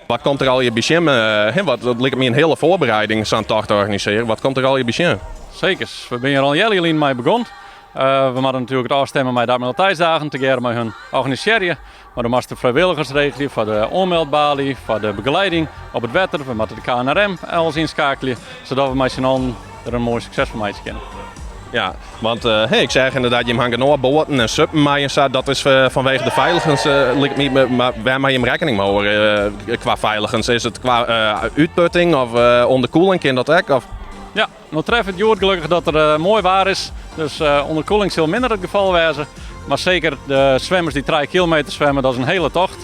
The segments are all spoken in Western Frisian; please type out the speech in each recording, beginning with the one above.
Wat komt der allegear by sjen? Wat, dat liket my in hiele foarbereiding, sa'n tocht organisearje. Wat komt der allegear by sjen? Seker. We binne hjir al in healjier lyn mei begûn. We moatte natuerlik it ôfstimme mei de Admiraliteitsdagen, tegearre mei hun organisearje. Mar do moatst de frijwilligers regelje foar de oanmeldbaly, foar de begeleiding op it wetter. We moatte de KNRM alles ynskeakelje, sadat we mei syn allen der in moai sukses fan meitsje kinne. Ja, want hey, ik seach ynderdaad, jim ha genôch boaten en suppen mei en sa. Dat is fanwege de feiligens, liket my, mar wêr moat jim rekkening mei hâlde kwa feiligens? Is it kwa útputting of ûnderkoeling, kin dat ek? Of? Ja, no treft it hjoed gelokkich dat der moai waar is, dus ûnderkoeling sil minder it gefal wêze. Mar seker de swimmers dy't 3 kilometer swimme, dat is in hiele tocht.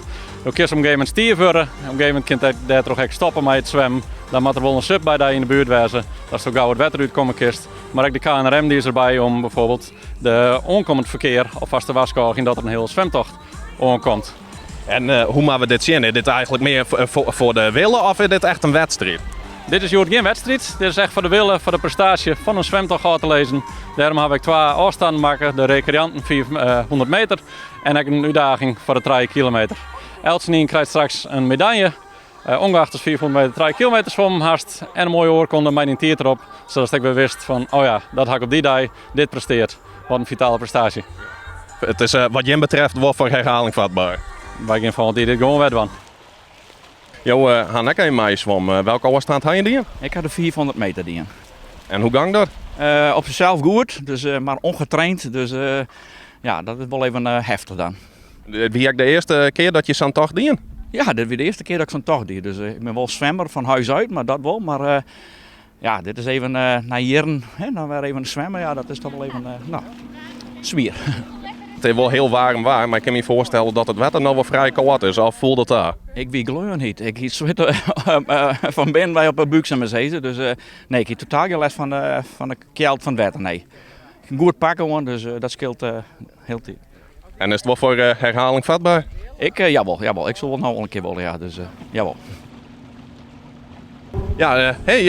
Do kinst op in gegeven momint stiif wurde, op in gegeven momint kinst dêrtroch ek stoppe mei it swimmen. Dan moat der wol in sup by dy yn de buert wêze, datsto gau it wetter útkomme kinst. Mar ek de KNRM dy is derby om bijvoorbeeld de oankommend ferkear alfêst te warskôgjen dat der in hiele swimtocht oankomt. En hoe moatte we dit sjen? Is dit eigenlik mear foar de wille of is dit echt in wedstriid? Dit is hjoed gjin wedstriid. Dit is echt foar de wille, foar de prestaasje fan in swimtocht ôf te lizzen. Dêrom hawwe ik twa ôfstannen makke, de rekreanten 500 meter en ek in útdaging foar de 3 kilometer. Eltsenien krijt straks in medalje. Ongeacht ast 500 meter, 3 kilometer swommen hast en in moaie oarkonde mei dyn tiid derop, sadatst ek wer witst fan, oh ja, dat ha ik op dy dei dit presteard. Wat in fitale prestaasje. It is wat jim betreft wol foar herhaling fatber. Wy gean folgjend jier dit gewoan wer dwaan. Jo ha ek even meiswommen. Welke ôfstân ha je dien? Ik ha de 500 meter dien. En hoe gong dat? Op zichzelf goed, dus, mar ongetraind. Dus ja, dat is wol even heftich dan. Dit wie ek de earste kear dat je sa'n tocht dien? Ja, dit wie de earste kear dat ik sa'n tocht die. Dus ik bin wol swimmer fan huis uit, mar dat wol. Mar ja, dit is even nei jierren, hè, dan wer even swimme. Ja, dat is toch wol even, no, swier. It is wol hiel waarm waar, mar ik kin my foarstelle dat it wetter noch wol frij kâld is. Of foel dat ta? Ik wie gleonhyt. Ik hie swit fan binnen wei op 'e búk, sil ik mar sizze. Dus nee, ik hie totaal gjin lêst fan de kjeld fan it wetter, nee. Ik hie in goed pak oan, dus dat skeelt hieltyd. En is it wol foar herhaling fatber? Ik, jawol, jawol. Ik soe wol noch wol in kear wolle, ja. Dus jawol. Ja, hey,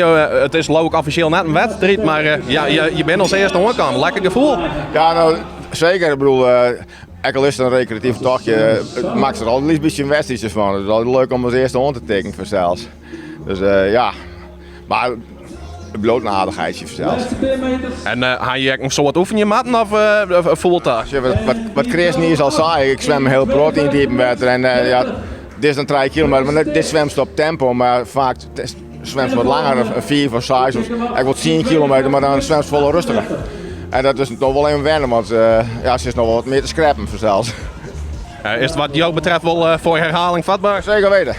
it is leau ik offisjeel net in wedstriid, mar ja, je binne as earste oankaam. Lekker gefoel? Ja, no, seker. Ik bedoel, ek al is it in rekreatyf tochtje, it makket der altyd in lyts bytsje in wedstriidsje fan. It is altyd leuk om as earste oan te tikken fansels. Dus ja, mar it bliuwt in aardichheidsje fansels. En ha je ek in soad oefenje moatten of foel it ta? Wat Chris niis al sei, ik swim in hiel protte yn it iepen wetter en ja, dit is dan 3 kilometer, mar dit swimst op tempo, mar faak swimst wat langer, 5 of 6 of ek wol 10 kilometer, mar dan swimst folle rustiger. En dat is noch wol even wennen, want ja, se is noch wol wat mear te skreppen fansels. Is it wat jo betreft wol foar herhaling fatber? Seker weten.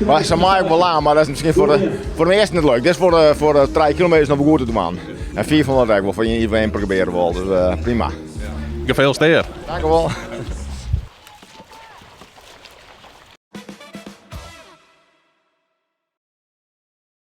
Mar se mei ek wol lang, mar dat is miskien foar de, foar de measten net leuk. Dit is foar de 3 kilometer noch wol goed te dwaan. En 500 ek wol, foar ien probearje wol, dus prima. Gefeliciteerd. Dank u wol.